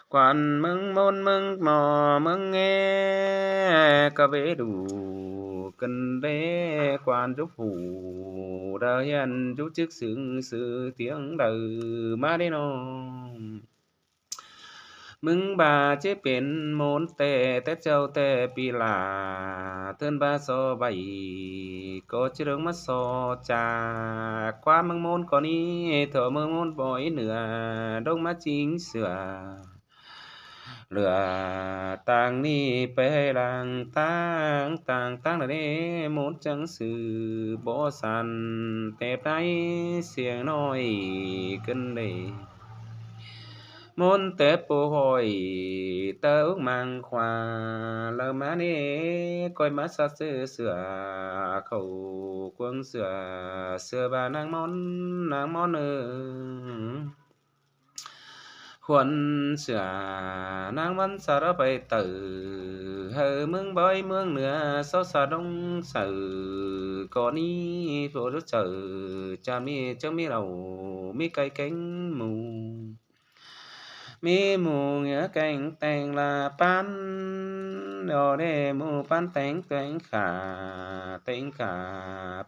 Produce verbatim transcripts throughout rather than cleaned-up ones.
Quan ꞌmướng ꞌmôn ꞌmướng ꞌmo ꞌmướng ꞌnghé, ꞌcọ báu đu căn đé quan dú phủ, đaư hiên dú chức sướng sư tiếng đaư ꞌmá đé ꞌnọng. ꞌMứng ꞌva ꞌchí pên ꞌmôn ꞌtẹ, té ꞌchạu ꞌtẹ pi la, ꞌthớn ꞌva so ꞌvạy, ꞌcọ ꞌchí ꞌlống ꞌmá so cha. ꞌQuám ꞌmướng ꞌmôn ꞌcọ ꞌnị, thỏ ꞌmướng ꞌmôn bói nưa, ꞌlống ꞌmá chính sửa lửa tang ꞌnị pay ꞌhại lăng tang, tang tang đa đé ꞌmôn chắng sư bók san tép đáy siêng ꞌnọi căn đé. ꞌMôn tép pô hỏi ta ước mang khóa, ꞌlau ꞌmá ꞌnị ꞌcoi ꞌmá ꞌsặt ꞌsớ sửa khảu cuông sửa, sửa ꞌva ꞌnáng ꞌmón, ꞌnáng ꞌmón ơ. Khuôn sửa ꞌnáng ꞌmón ꞌsặt ók pay tảu, hảư ꞌmướng bói ꞌmướng nưa sáu ꞌsặt ꞌlống saư, ꞌcọ ꞌnị phủ dú saư, chả ꞌmí chắng ꞌmí ꞌlạu, ꞌmí cáy kéng mu. ꞌMí mu ꞌngía kéng téng la ꞌpán, ꞌlẹo đé mu ꞌpán téng téng khả, téng khả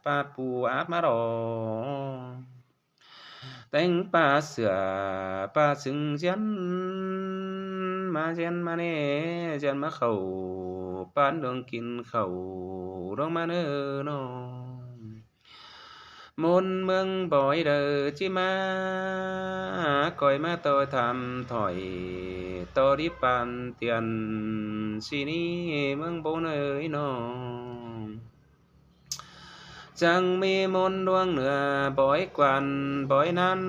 ꞌpá pu áp ꞌmá đo. Téng ꞌpá sửa ꞌpá sưng ꞌdiến, ꞌmá ꞌdiến ꞌmá ꞌnị, ꞌdiến ꞌmá khảu, ꞌpán đuông kin khảu, ꞌlống ꞌmá ꞌnớ ꞌnọng. ꞌMôn ꞌmướng bói đaư ꞌchí ꞌmá, ꞌcoi ꞌmá ꞌtoi tham thỏi, ꞌto đi pan tiên, ꞌsị ꞌnị ꞌmướng bố ꞌnới ꞌnọng. Chắng ꞌmí ꞌmôn ꞌluống nưa bói quan bói ꞌnặn,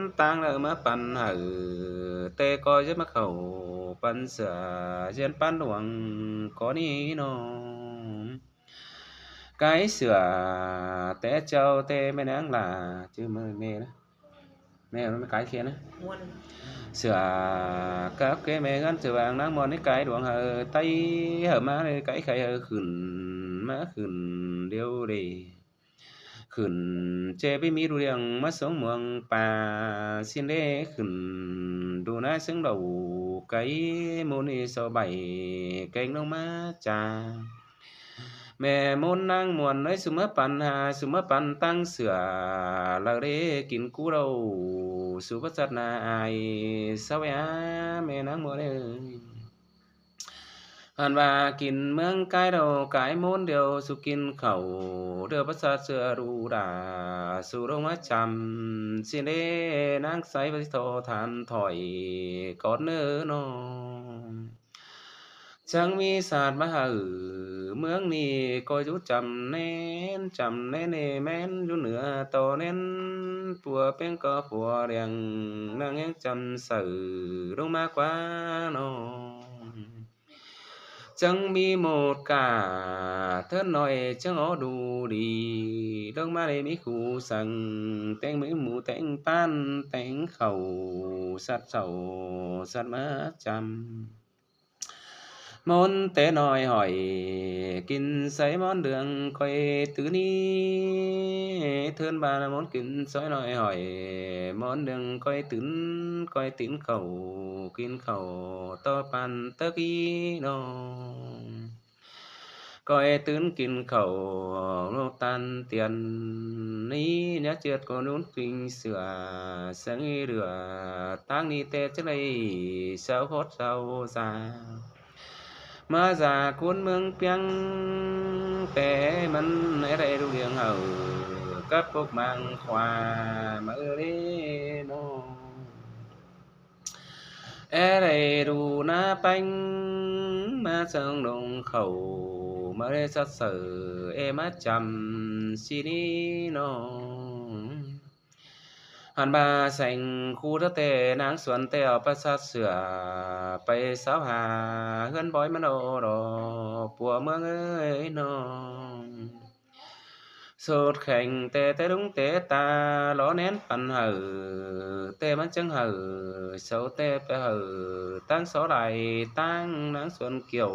ꞌtáng đaư ꞌmá păn hảư, té ꞌcoi ꞌdệt ꞌmá khảu păn sửa, ꞌdiến păn đuông ꞌcọ ꞌnị ꞌnọng. Cái sửa té ꞌchạu té ꞌmí ꞌnáng lả, ꞌchư ꞌmí ꞌmí ꞌnớ. ꞌMí ꞌmí cái kia ꞌnớ. Sửa cắp ké ꞌmí ꞌngớn sửa vang ꞌnáng ꞌmuôn ꞌnị cái đuông hảư ꞌtay hảư ꞌmá ꞌnị cái khay hảư khửn, ꞌmá khửn điêu đê. Khửn ꞌchế ꞌmí ꞌmí đu điêng ꞌmá sống muông pa, ꞌsịn đế khửn đu ꞌná sướng đổ cái ꞌmôn ꞌnị so bảy kéng ꞌlống ꞌmá cha. ꞌMẹ ꞌmôn ꞌnáng ꞌmuôn ới, su ꞌmá păn ha, su ꞌmá păn ꞌtáng sửa, ꞌlau đế kin cú đau, su pắt sắt na ai, sáu é, ꞌmẹ ꞌnáng ꞌmuôn ới. Hẳn ꞌva kin ꞌmướng cái đau cái ꞌmôn điêu, su kin khảu điêu pắt sắt sửa đu đả, su đông ꞌmá chăm, ꞌsịn đế ꞌnáng sáy pắt thọ than thỏi, cót ꞌnớ ꞌnọng. Chắng ꞌmí sạt ꞌmá hảư, ꞌmướng ꞌnị ꞌcoi dú chăm ꞌnén, chăm ꞌnén ê ꞌmén dú nưa to ꞌnén, pua ꞌpéng ꞌcọ pua điêng, ꞌnăng ꞌhéng chăm saư, ꞌlống ꞌmá ꞌquá ꞌnọng. Chắng ꞌmí một cả, ꞌthớn ꞌnọi chắng ók đu đi, ꞌlống ꞌmá đê ꞌmí khu săng, téng ꞌmí mu téng ꞌpán, téng khảu, sắt sảu, sắt ꞌmá chăm. ꞌMôn té ꞌnọi hỏi, kin sáy ꞌmón đường ꞌcoi tứn ꞌnị. ꞌThớn ꞌva ꞌmôn kin sáy ꞌnọi hỏi, ꞌmón đường ꞌcoi tứn, ꞌcoi tứn khảu, kin khảu, ꞌto păn tớc ꞌnị ꞌnọng. ꞌCoi tứn kin khảu, ꞌlộc tan tiên ꞌnị, nhá ꞌchượt ꞌcọ ꞌnún kinh sửa, săng ꞌnị lửa, ꞌtáng ꞌnị té ꞌchớ ꞌlạy, sáu khót sáu da. ꞌMá da ꞌcốn ꞌmướng ꞌpiếng, té ꞌmắn é đảy đu điêng hảư, cắp pốc mang khóa, ꞌmá ư đế ꞌnọng. É đảy đu ná ꞌpéng, ꞌmá săng đông khảu, ꞌmá đé sắt saư, é ꞌmá chăm ꞌsịn ꞌnị ꞌnọng. Hẳn ꞌva seng khu tớ té ꞌnáng suôn té au pắt sắt sửa, pay sáo ha ꞌhướn bói ꞌmắn đo đo, pua ꞌmướng ới ꞌnọng. Sột kheng té té đúng té ta, ló ꞌnén păn hảư, té ꞌmắn chắng hảư, sáu té pay hảư, ꞌtáng só lai ꞌtáng ꞌnáng suôn kiểu,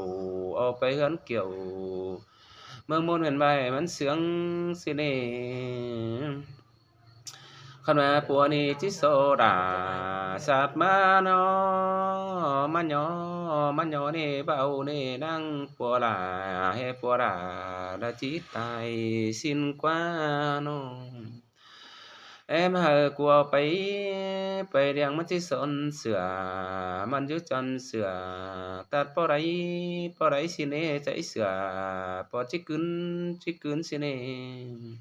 au pay ꞌhướn kiểu, ꞌmướng ꞌmôn huyện ꞌvạy ꞌmắn sướng ꞌsịn ꞌnị. ꞌKhăn ꞌva pua ꞌnị ꞌchí so đả, sạt ꞌmá ꞌnọ, ꞌmá ꞌnhó, ꞌmá ꞌnhó ꞌnị báu ꞌnị ꞌnăng pua đả, ꞌhế pua đả, đa ꞌchí tai ꞌsịn ꞌquá ꞌnọ. Em hảư cua pay, pay điêng ꞌmắn ꞌchí son sửa, ꞌmắn dú chăm sửa, tắt ꞌpo đáy, ꞌpo đáy ꞌsịn ꞌnị, cháy sửa, ꞌpo ꞌchí cứn, ꞌchí cứn ꞌsịn ꞌnị.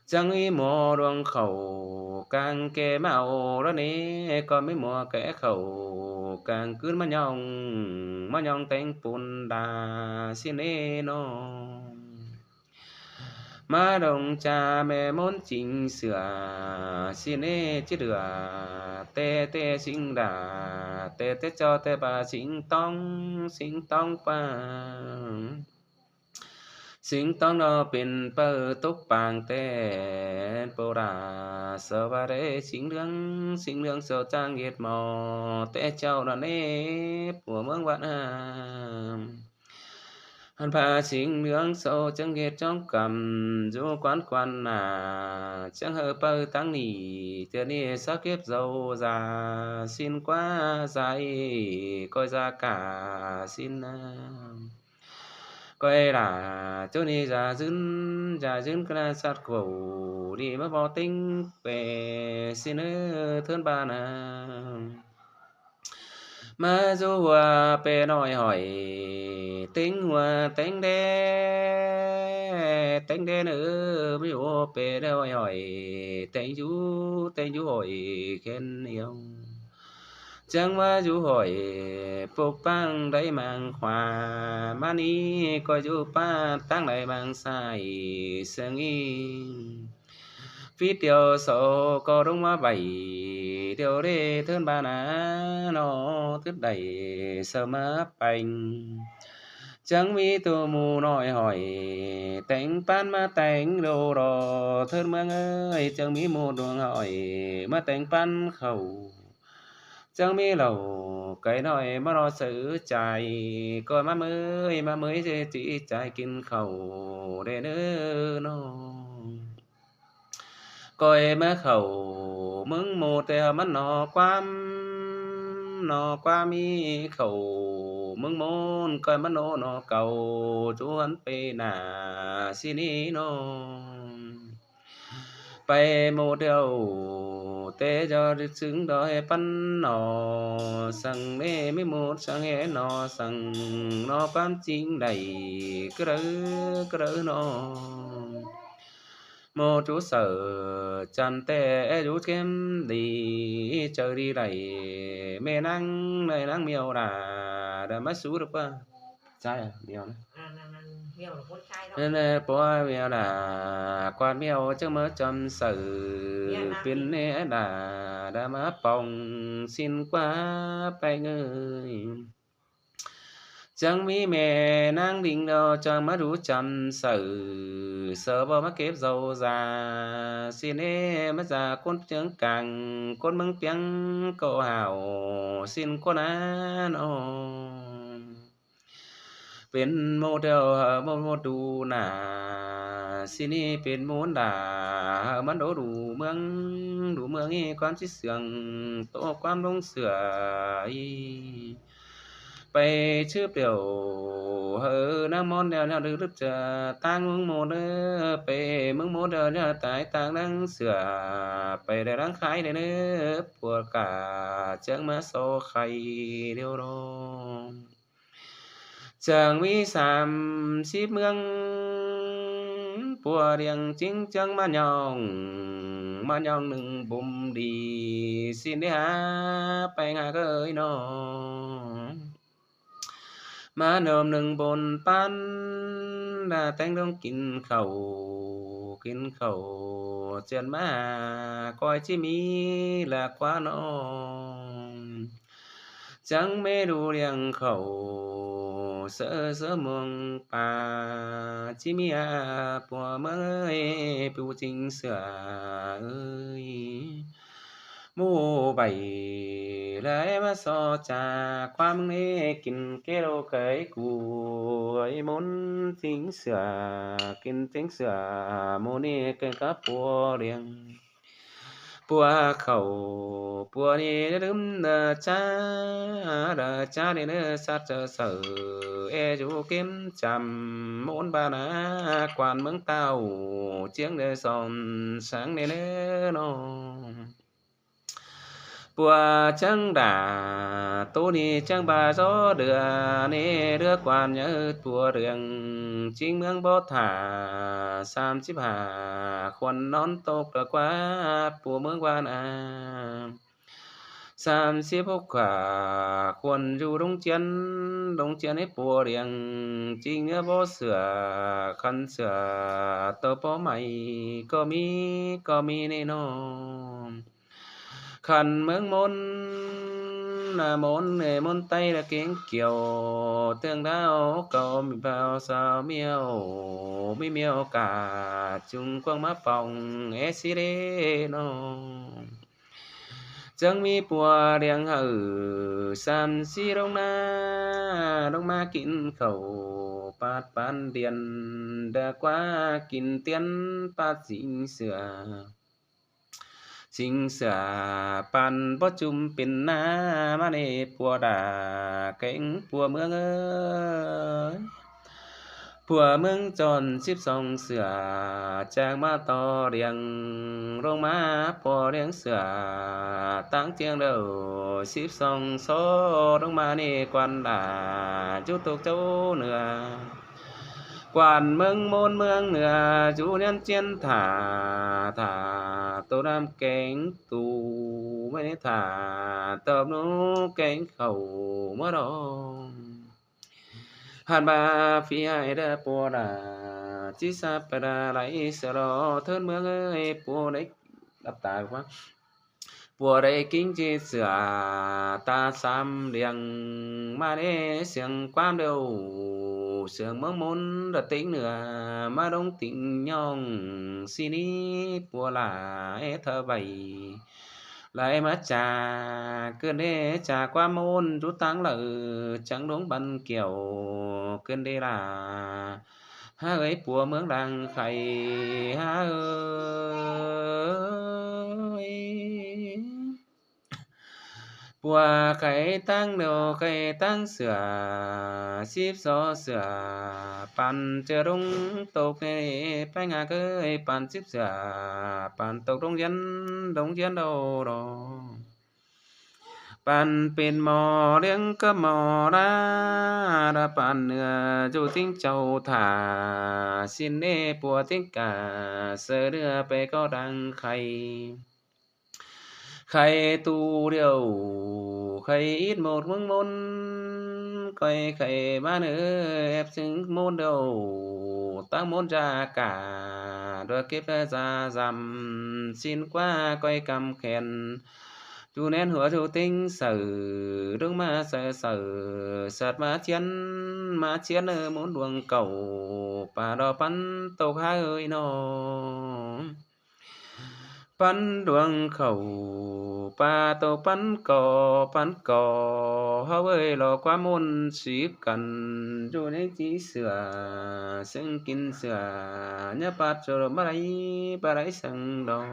Chắng ꞌmí ꞌmo đuông khảu, cang ké ꞌmá au ꞌlạ ꞌnị, ꞌcọ ꞌmí ꞌmo ké khảu, cang cứn ꞌmá ꞌnhọng, ꞌmá ꞌnhọng téng pôn đa ꞌsịn ꞌnị ꞌnọ. ꞌMá đông cha ꞌme ꞌmôn chính sửa, ꞌsịn ꞌnị ꞌchí đửa, té té sính đả, té té ꞌchọ té ꞌva sính tóng, sính tóng ꞌva. Sính tóng ꞌnọ pên ꞌpưa tốc pang té pô đả, so ꞌva đé sính ꞌlướng, sính ꞌlướng so chang ꞌdệt ꞌmo, té ꞌchọ ꞌnặn ꞌnị pua ꞌmướng ꞌvắn ꞌnặn. Hăn pha sính ꞌlướng so chắng ꞌdệt chóng căm, dú quan quan nả, chắng hảư ꞌpưa táng ꞌnị, ꞌchớ ꞌnị so kiếp dâu da, ꞌsịn ꞌquá dai, ꞌcoi da cả ꞌsịn ꞌnạ. ꞌCoi đả, ꞌchớ ꞌnị da dưn, da dưn ꞌcọ ꞌnạ sắt khảu, ꞌnị ꞌmá ꞌpo téng pê, ꞌsịn ꞌnớ ꞌthớn ꞌva ꞌnạ. ꞌMá dú hua pê ꞌnọi hỏi, téng hua téng đé, téng đé ꞌnớ, ꞌmí hua pê ꞌnọi hỏi, téng dú, téng dú hỏi khen iêu. Chắng ꞌmá dú hỏi, pốc pang đáy mang khua, ꞌmá ꞌnị ꞌcọ dú ꞌpá táng đáy mang sai, sương ꞌnị. Phít điêu so ꞌcọ đóng ꞌmá vảy, điêu đé ꞌthớn ꞌva ꞌnạ ꞌnọ, ꞌthớn đảy so ꞌmá pêng. Chắng ꞌmí tô ꞌmu ꞌnọi hỏi, téng ꞌpắn ꞌmá téng đô đo, ꞌthớn ꞌmướng ơi, chắng ꞌmí ꞌmu đuông hỏi, ꞌmá téng ꞌpắn khảu. Chắng ꞌmí lảu, cái ꞌnọi ꞌmá ꞌlo saư chai, ꞌcoi ꞌmá ꞌmới, ꞌmá ꞌmới ꞌchí chai kin khảu đé ꞌnớ ꞌnọ. ꞌCoi ꞌmá khảu ꞌmướng ꞌmô té hảư ꞌmắn ꞌno ꞌquám, ꞌno ꞌquám ꞌmí khảu ꞌmướng ꞌmôn, ꞌcoi ꞌmắn ꞌnô ꞌno cau, dú hăn pê nả ꞌsịn ꞌnị ꞌnọ. Pay ꞌmô điêu, té ꞌchọ đứt sứng đói ꞌpắn ꞌno, săng ꞌnị ꞌmí ꞌmô săng ꞌhế ꞌno, săng ꞌno ꞌquám chính đảy, ꞌcứ đaư, ꞌcứ đaư ꞌno. ꞌMô dú saư chăn té dú kém đi, chaư đi đảy, ꞌmê ꞌnăng, ꞌnị ꞌnăng ꞌmeo đả, đa ꞌmá sú đa ꞌpá. Sai à, ꞌmeo ꞌnạ. ꞌNặn ꞌnạ, pua ꞌmeo đả, quan ꞌmeo chắng ꞌmá chăm saư, pên ꞌnị đả, đa ꞌmá pong, ꞌsịn ꞌquá pay ꞌngới. Chắng ꞌmí ꞌme ꞌnăng đinh đo chắng ꞌmá dú chăm saư, saư báu ꞌmá kiếp dâu da, ꞌsịn ꞌnị ꞌmá da ꞌcốn chướng cang, ꞌcốn ꞌmướng piếng ꞌcọ hảo, ꞌsịn ꞌcốn ꞌnặn ꞌnọ. Pên ꞌmô điêu hảư ꞌmôn ꞌmôn đu nả, ꞌsịn ꞌnị pên ꞌmôn đả, hảư ꞌmắn đố đủ ꞌmướng, đủ ꞌmướng ꞌnị ꞌquám ꞌchí sương, tô ꞌquám ꞌlống sửa ꞌnị. Pay ꞌchư piẻo, hảư ꞌnăng ꞌmôn điêu ꞌnhó đư lứp chaư, táng ꞌmướng ꞌmôn ꞌnớ, pay ꞌmướng ꞌmôn điêu ꞌnhó tai táng ꞌnăng sửa, pay đảy ꞌnăng khai đảy ꞌnớ, pua cả chắng ꞌmá so khay điêu đo. Chắng ꞌmí sam síp ꞌmướng, pua điêng chính chắng ꞌmá ꞌnhọng, ꞌmá ꞌnhọng ꞌnưng bôm đi, ꞌsịn đé hả, pay ngả ꞌcới ꞌnọ. ꞌMá ꞌnôm ꞌnưng bôn ꞌpắn, đa téng đông kin khảu, kin khảu, ꞌchiến ꞌmá hả, ꞌcoi ꞌchí ꞌmí ꞌlạ ꞌquá ꞌnọ. Chắng ꞌmế đu điêng khảu, ꞌsớ ꞌsớ muông pa, ꞌchí ꞌmí a pua ꞌmướng ơi, pú chính sửa ơi. ꞌMú bảy lai ꞌmá so cha, ꞌquám ꞌnị kin ké đô khới cu, ơi ꞌmôn chính sửa, kin chính sửa, ꞌmôn ꞌnị kin cá pua điêng. ꞌpưa khảu, ꞌpưa ꞌnị ꞌlứm đa ꞌchá, đa ꞌchá ꞌnị ꞌnớ sắt chaư saư, é dú ꞌkím chăm ꞌmôn ba ꞌna, quan ꞌmướng ꞌtạu, chiếng đa son sáng ꞌnị ꞌnớ ꞌnọ. ꞌPưa chắng đả, ꞌtố ꞌnị chắng ba dó đưa, ꞌnị đưa quan nháư ꞌpưa riêng, chính ꞌmướng bó thả, sam síp hả, khuôn ꞌnón tốc đa ꞌquá, ꞌpưa ꞌmướng ꞌquá ꞌna. Sam síp hốc hả, khuôn dú ꞌlống chiến, ꞌlống chiến é ꞌpưa riêng, chính ꞌnớ bó sửa, khăn sửa, tô bó mảy, ꞌcọ ꞌmí, ꞌcọ ꞌmí ꞌnị ꞌnọ. Khăn ꞌmướng ꞌmôn, ꞌna ꞌmôn, ê, ꞌmôn ꞌTáy đa kéng kiẻo, ꞌtương đao cau ꞌmí bao sao ꞌmiêu, ꞌmí ꞌmiêu cả, chung quang ꞌmá pong, é sí đê ꞌnọ. Chắng ꞌmí ꞌpưa riêng hảư, sam sí ꞌlống ꞌná, ꞌlống ꞌmá kin khảu, pát pán điện, đa ꞌquá kin tiên, pát sính sửa. Sính sửa păn bó chum pên ꞌná, ꞌmá ꞌnị ꞌpưa đả kéng ꞌpưa ꞌmướng ới. ꞌPưa ꞌmướng chon síp song sửa, chang ꞌmá tó riêng, ꞌlống ꞌmá ꞌpưa riêng sửa, ꞌtáng chiêng đu síp song sô, ꞌlống ꞌmá ꞌnị quan đả, dú tốc chảu nưa. Quan ꞌmướng ꞌmôn ꞌmướng nưa, dú ꞌnhắn chiến thả, thả tô ꞌnặm kéng tu, ꞌmá ꞌnị thả tốc ꞌnú kéng khảu ꞌmá ꞌnọ. Hăn ba phi ải đa ꞌpưa đả, ꞌchí sắp pay đa đảy sửa lo, ꞌthớn ꞌmướng ới, ꞌpưa đảy đắp tai ꞌquá. ꞌPưa đảy kin ꞌchí sửa, ta sam điêng, ꞌmá đé siêng ꞌquám điêu, siêng ꞌmướng ꞌmôn đa ꞌtếng nưa, ꞌmá ꞌlống ꞌtếng ꞌnhọng, sí ꞌnị ꞌpưa lả é thơ vảy. Lai ꞌmá cha, ꞌcứn đé cha ꞌquám ꞌmôn dú ꞌtáng lả, chắng ꞌlống băn kiẻo, ꞌcứn đé lả. Hák ới ꞌpưa ꞌmướng đang khay, hák ới. ꞌPưa khay ꞌtáng điêu, khay ꞌtáng sửa, síp so sửa, păn ꞌchớ ꞌlống tốc ꞌnị, pay ngả ới, păn síp sửa, păn tốc ꞌlống ꞌdiến, ꞌlống ꞌdiến đô đô. Păn pên ꞌmo ꞌliếng cắp ꞌmo đá, đa păn nưa dú ꞌtếng chảu thả, ꞌsịn đé ꞌpưa ꞌtếng cả, saư ꞌnưa pay ꞌcọ đang khay. Khay tu điêu, khay ít một ꞌmướng ꞌmôn, khay khay ꞌmá nưa ép ꞌsướng ꞌmôn điêu, ꞌtáng ꞌmôn da cả, đua kếp da dăm, ꞌsịn ꞌquá khay căm khen. Dú ꞌnén hua dú ꞌtếng saư, ꞌlống ꞌmá saư saư, sắt ꞌmá chiến, ꞌmá chiến ꞌmôn đuông cảu, pá đo păn tốc hák ới ꞌnọ. Păn đuông khảu, pá tốc păn co, păn co, hák ới lo ꞌquám ꞌmôn síp căn, dú ꞌnhắng ꞌchí sửa, ꞌsướng kin sửa, ꞌnhá pắt ꞌchọ ꞌmá đảy, ꞌmá đảy săng đo.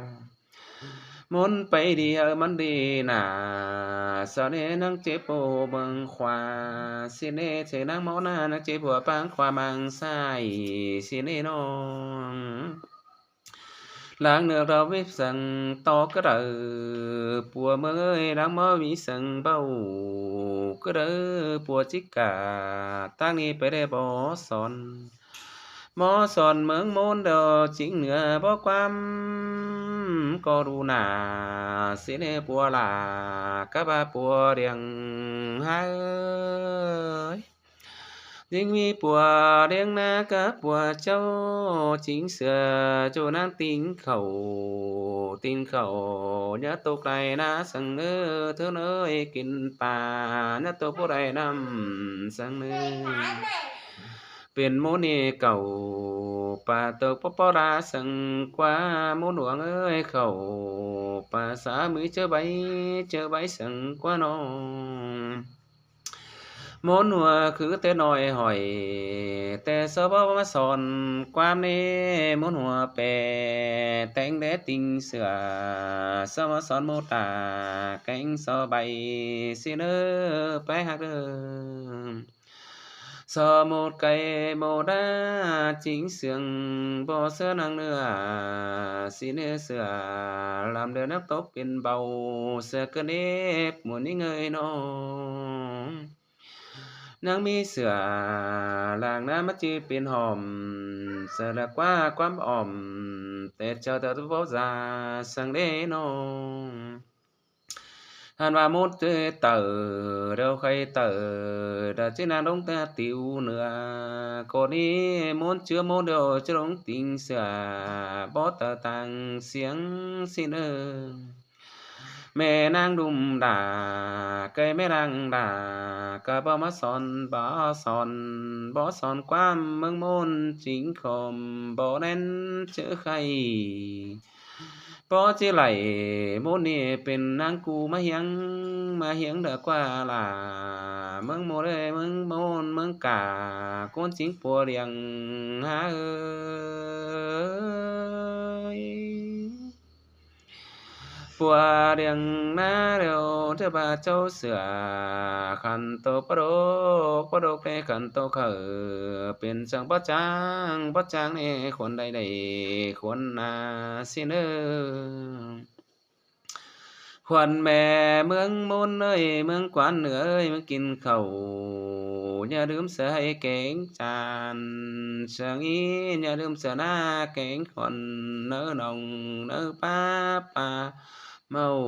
ꞌMôn pay đi hảư ꞌmắn đi nả, sau ꞌnị ꞌnhắng ꞌchế pô bơng khua, ꞌsịn ꞌnị ꞌchế ꞌnhắng ꞌmó ꞌna ꞌnhắng ꞌchế pua pang khua mang sai, ꞌsịn ꞌnị ꞌnọng. Láng nưa đo ꞌvịp săng tó cá đaư, ꞌpưa ꞌmướng ới, láng ꞌmó ꞌmí săng báu cá đaư, ꞌpưa ꞌchí cả, ꞌtáng ꞌnị pay đảy bó son. ꞌMó son ꞌmướng ꞌmôn đo chính nưa bó ꞌquám, ꞌcọ đu nả, ꞌsịn ꞌnị ꞌpưa lả, cắp ba ꞌpưa điêng hák ới. ꞌDính ꞌmí ꞌpưa điêng ꞌná cắp ꞌpưa chảu, chính sửa ꞌchọ ꞌnáng ꞌtếng khảu, ꞌtếng khảu, ꞌnhá tốc đảy ꞌná săng ꞌnớ, ꞌthớn ới kin pá, ꞌnhá tốc báu đảy ꞌnặm săng ꞌnớ. Pên ꞌmôn ꞌnị cảu, pá tốc báu báu đảy săng ꞌquá, ꞌmôn uống ới khảu, pá sa ꞌmí ꞌchớ báy, ꞌchớ báy săng ꞌquá ꞌnọ. ꞌMốn ꞌhua khứ té ꞌnọi hỏi, té so báu ꞌmá son ꞌquám ꞌnị, ꞌmốn ꞌhua pé téng đé ꞌtinh sửa, so ꞌmá son ꞌmô ta kéng so ꞌvạy ꞌsịn ꞌnớ, pé ꞌhặc ꞌnớ. So ꞌmô cay ꞌmô đá chính sương, báu sửa năng ꞌnớ, ꞌsịn ꞌnớ sửa, ꞌlắm điêu nắp tốc pên báu, sửa ꞌcọ nếp ꞌmuôn ꞌnhính ơi ꞌnọ. Năng ꞌmí sửa lăng ꞌná ꞌmá ꞌchư pên hỏm, sửa lăng ꞌquá ꞌquám ỏm, té chaư ta báu da săng đé ꞌnọ. ꞌHặn ꞌva ꞌmốt ꞌchớ taư, điêu khay taư, đa ꞌchí năng đống ta tiếu nưa. ꞌCọ ꞌnị ꞌmốt ꞌchứa ꞌmốt điêu ꞌchớ đống ꞌtinh sửa, báu taư tang siêng ꞌsịn ꞌnớ. ꞌMẹ năng đum đả, cay ꞌmẹ năng đả, ꞌcọ báu ꞌmá son, báu son, báu son ꞌquám ꞌmướng ꞌmôn chính khom, báu ꞌnén ꞌchớ khay. Báu ꞌchí đảy ꞌmôn ꞌnị pên năng cu ꞌmá hiếng, ꞌmá hiếng đa ꞌquá lả. ꞌMướng ꞌmôn ơi, ꞌmướng ꞌmôn, ꞌmướng cả, ꞌcốn chính pua điêng ꞌhá ơi. Pua điêng ꞌná điêu ꞌchớ ꞌva ꞌchạu sửa, khăn tô báu độc, báu độc đé khăn tô khảu, pên săng báu chang, báu chang ꞌnị khuôn đảy đảy khuôn ꞌnạ ꞌsịn ꞌnớ. Khuôn ꞌme ꞌmướng ꞌmôn ơi, ꞌmướng quán nưa ơi, ꞌmướng kin khảu, ꞌnhá đưm sửa ꞌhạy kéng chan, sương ꞌí ꞌnhá đưm sửa ꞌná kéng khuôn, ꞌnớ ꞌnọng ꞌnớ ꞌpá ꞌpa ꞌmạu,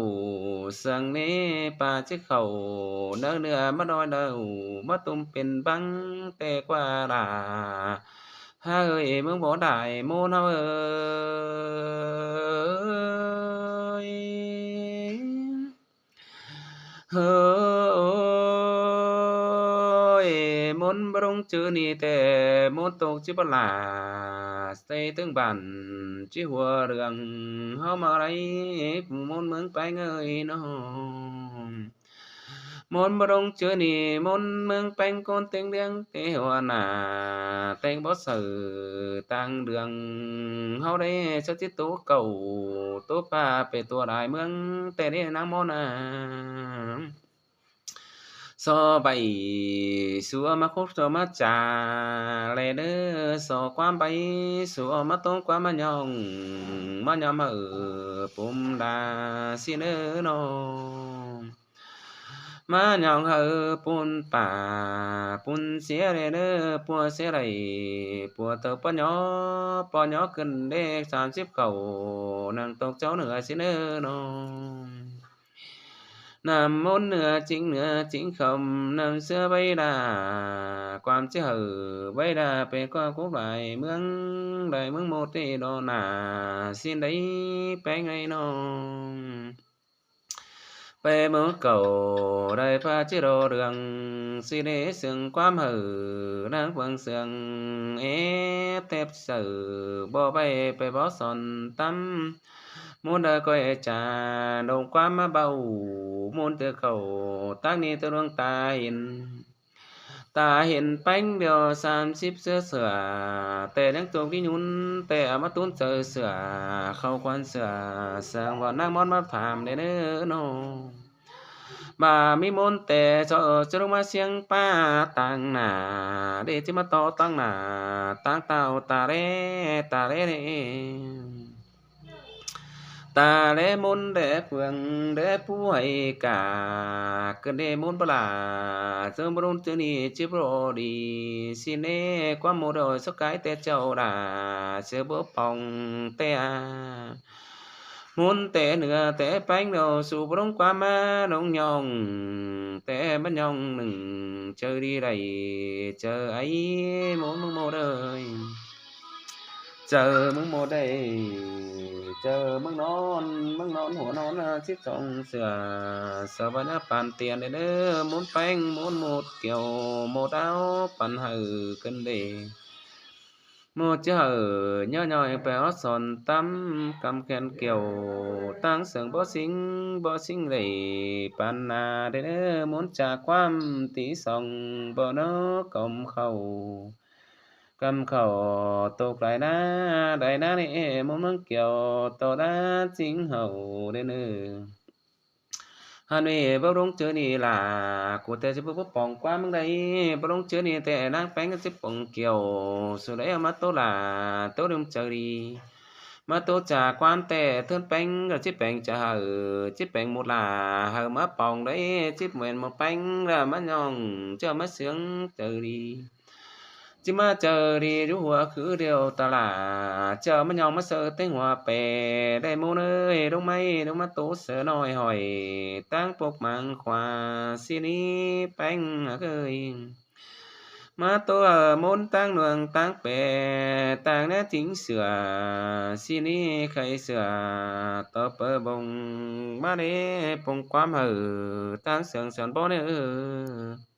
sương ꞌnị ꞌpa ꞌchí khảu, ꞌnớ nưa ꞌmá đói đaư, ꞌmá tôm pên băng té ꞌquá đả. ꞌHá ơi, ꞌmướng báu đảy ꞌmôn ꞌháu ơi. Hơ ơi, ꞌmôn báu đông ꞌchớ ꞌnị té, ꞌmôn tốc ꞌchí báu lả, té ꞌtếng bản ꞌchí hua đường, ꞌháu ꞌmá đảy ꞌmôn ꞌmướng Péng ơi ꞌnọ. ꞌMôn báu đông ꞌchớ ꞌnị, ꞌmôn ꞌmướng Péng ꞌcốn ꞌtếng điêng, té hua nả, ꞌtếng báu saư tang đường, ꞌháu đảy ꞌchớ ꞌchí tố cảu, tố ꞌpa pê tua đai ꞌmướng, té đảy năng ꞌmôn ꞌnạ. So ꞌvạy, so ꞌmá khúc so ꞌmá cha, ꞌlẹ ꞌnớ, so ꞌquám ꞌvạy, so ꞌmá tốn ꞌquám ꞌmá ꞌnhọng, ꞌmá ꞌnhọng hảư pum đa ꞌsịn ꞌnớ ꞌnọ. ꞌMá ꞌnhọng hảư pun pả, pun sia đảy ꞌnớ, pua sia đảy, pua tốc ꞌpo ꞌnhó, ꞌpo ꞌnhó khửn đảy sam síp khảu, năng tốc ꞌchạu nưa ꞌsịn ꞌnớ ꞌnọ. ꞌNặm ꞌmôn nưa chính nưa chính khom, ꞌnặm sia ꞌvạy đa, ꞌquám ꞌchí hảư ꞌvạy đa, pên ꞌquám cốc lai ꞌmướng, lai ꞌmướng ꞌmột đảy đo nả, ꞌsịn đảy Péng đảy ꞌnọng. Pên ꞌmướng cảu đảy ꞌpá ꞌchí đo đường, ꞌsịn đảy sương ꞌquám hảư, năng pương sương ép tép saư, báu ꞌvạy pên báu son tắm. ꞌMôn đa ꞌcoi cha, đông ꞌquám ꞌmá báu, ꞌmôn ꞌtưa khảu, tắc ꞌnị ꞌtưa ꞌluống ta hên. Ta hên Péng điêu sam síp sia sửa, té năng tốc đi nhún, té ꞌmá tún chaư sửa, khảu khuôn sửa, sương ꞌvọn năng ꞌmón ꞌmá tham đảy ꞌnớ ꞌnọ. ꞌVa ꞌmí ꞌmôn té so ꞌchớ ꞌlống ꞌmá siêng ꞌpá tang nả, đảy ꞌchí ꞌmá tó tang nả, tang tao ta đé, ta đé đảy. Ta đé ꞌmôn đé phường đé pú hạy cả, khửn đảy ꞌmôn báu lả, ꞌchớ báu đôn ꞌchớ ꞌnị ꞌchí báu đi, ꞌsịn đảy ꞌquám ꞌmôn đảy sốc cái té ꞌchạu đa, sia báu pong té a. ꞌMôn té nưa té Péng đảy su báu đông ꞌquám ꞌmá đông ꞌnhọng, té ꞌmá ꞌnhọng ꞌnưng chaư đi đảy, chaư ái ꞌmôn ꞌmướng ꞌmôn đảy. Chaư ꞌmướng ꞌmôn đảy, chaư ꞌmướng ꞌnón, ꞌmướng ꞌnón hua ꞌnón síp song sửa, sa ꞌva ꞌnhá păn tiên đảy ꞌnớ, ꞌmôn Péng, ꞌmôn ꞌmột kiêu, ꞌmột áo păn hảư khửn đảy. ꞌMô ꞌchớ hảư ꞌnhó ꞌnọi pay ók son ꞌtắm ꞌcắm khen kiẻo, ꞌtáng sương bók sính bók sính đảy păn na đé ꞌnớ, ꞌmôn ꞌchạ ꞌquám tí song bók ꞌnớ, ꞌcắm khảu ꞌcắm khảu tốc lai ꞌná, lai ꞌná ꞌnị ꞌmôn ꞌmướng kiẻo tô đá chính hảư đé ꞌnớ. Hăn ꞌmí báu ꞌlống ꞌchớ ꞌnị lả, ꞌcọ ꞌtẹ ꞌchí báu báu pong ꞌquám ꞌmướng đảy, báu ꞌlống ꞌchớ ꞌnị ꞌtẹ ꞌnáng ꞌpéng ꞌchí pong kiẻo, sau đảy ꞌmá ꞌtố lả, ꞌtố ꞌlống chaư đi. ꞌMá ꞌtố ꞌchạ ꞌquám ꞌtẹ ꞌthớn ꞌpéng ꞌcọ ꞌchí peng ꞌchạ hảư, ꞌchí peng ꞌmột lả, hảư ꞌmá pong đảy ꞌchí ꞌmen ꞌmột ꞌpéng ꞌlạ ꞌmá ꞌnhọng ꞌchọ ꞌmá ꞌsướng chaư đi. ꞌChí ꞌmá chaư đi dú hua khứ điêu ta lả, ꞌchọ ꞌmá ꞌnhọng ꞌmá saư ꞌtếng hua pé đảy ꞌmôn ơi, ꞌlống ꞌmạy ꞌlống ꞌmá ꞌtố saư ꞌnọi hỏi ꞌtáng pốc mang khóa ꞌsị ꞌnị ꞌpéng ꞌhặc ơi. ꞌMá ꞌtố hảư ꞌmôn ꞌtáng ꞌluông ꞌtáng pé, ꞌtáng ꞌnéo chính sửa ꞌsị ꞌnị khay sửa, tó pơ bông ꞌmá đé pông ꞌquám hảư ꞌtáng sương son bók ꞌnớ.